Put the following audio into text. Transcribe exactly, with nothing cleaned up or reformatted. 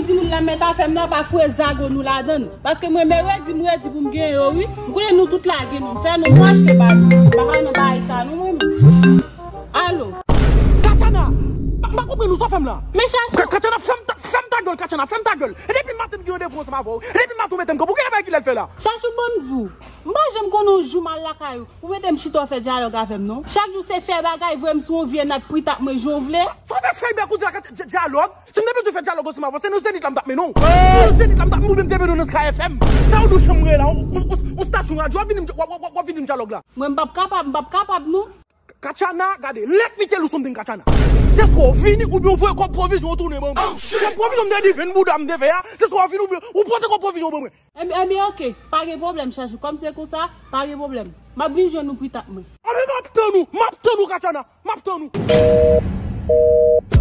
Timoun la mèt afè m la pa foure zago nou ladan l. Paske mwen, men redi, m redi pou m gen yo, wi. M konnen nou tout lage nou. M fè nou, m achte ba nou. M pa ka nan bagay sa, non, mwen menm. Alo. Kachana! M pa konprann ou sa fè m la. Men Chachou. Kachana, fèm ta gèl, Kachana, fèm ta gèl. E depi maten m gen randevou ansanm avè w. E depi maten w mete m kanpe. Ou gen bagay ki lè l fè la. Chachou, ban m di w. M pa janm konnen yon jou m al lakay ou. Ou mete m chita w fè dyalòg avè m, non. Chak jou se fè bagay, voye m sou yon vye nat pritap mwen jan w vle. Sa w fè fèy bèk ou di la ka dyalòg? Si m te bezwen fè dyalòg ansanm avè w, se nan Zenith la m t ap mennen w. Se nan Zenith la m t ap, oubyen m te mennen w nan Sky F M. Sa w di w chanm mwen la, yon stasyon radyo, w ap vin, w ap vin dyalòg la. Mwen m p ap kapab, m p ap kapab, non. Kachana, gade, let me tell you something, Kachana. Se swa w vini oubyen w voye kòb pwovizyon w tounen ban mwen. Kòb pwovizyon m te di vin bouda m te fè a, se swa w vini oubyen ou pote kòb pwovizyon w ban mwen. Ebyen, ebyen, oke, pa gen pwoblèm, Chachou. Kòm se konsa, pa gen pwoblèm. M ap vin jwenn ou pritap mwen. Anben, m ap tann ou, m ap tann ou, Kachana, m ap tann ou.